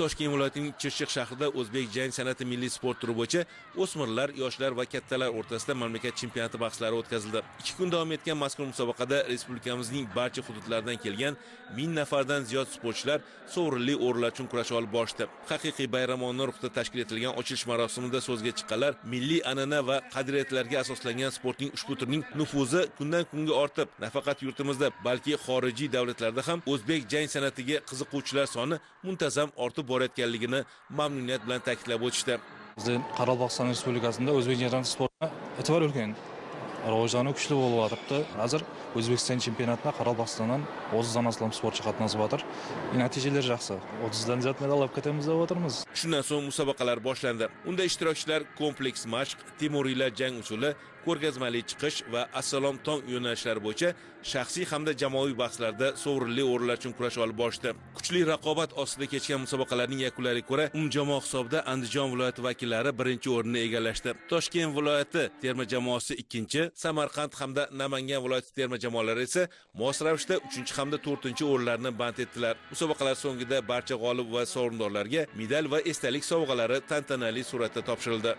Toshkent viloyatining Chirchiq shahrida o'zbek jang san'ati milliy sport turi bo'yicha o'smirlar, yoshlar va kattalar o'rtasida mamlakat chempionati bahslari o'tkazildi. 2 kun davom etgan mazkur musobaqada respublikamizning barcha hududlaridan kelgan 1000 nafardan ziyod sportchilar sovrinli o'rinlar uchun kurash olib borishdi. Haqiqiy bayramona ruhda tashkil etilgan ochilish marosimida so'zga chiqqanlar milliy an'ana va qadriyatlarga asoslangan sportning ushbu turining nufuzi kundan kunga ortib, nafaqat yurtimizda, balki xorijiy davlatlarda ham o'zbek jang san'atiga qiziquvchilar soni muntazam ortib borayotganligini mamnuniyat bilan ta'kidlab o'tishdi. Bizning Qoraqalpog'iston Respublikasida o'zbek jang sportiga e'tibor ulkan, rivojlanuv kuchli bo'lyapti. Hozir O'zbekiston chempionatida Qoraqalpog'istondan 30 dan aslam sportchi qatnashyapti. Natijalar yaxshi. 30 dan ziyod medal olib ketamiz deb o'tirmiz. Shundan so'ng musobaqalar boshlandi. Unda ishtirokchilar kompleks mashq, temuriylar jang usuli, ko'rgazmali chiqish va assalom tong yo'nalishlari bo'yicha shaxsiy hamda jamoaviy bahslarda sovrinli o'rinlar uchun kurash olib borishdi. Kuchli raqobat ostida kechgan musobaqalarning yakunlariga ko'ra, umumjamoa hisobida Andijon viloyati vakillari birinchi o'rinni egallashdi. Toshkent viloyati terma jamoasi ikkinchi, Samarqand hamda Namangan viloyati terma jamoalari esa mos ravishda 3 hamda 4 o'rinlarni band etdilar. Musobaqalar so'ngida barcha g'olib va sovrindorlarga medal va esdalik sovg'alari tantanali suratda topshirildi.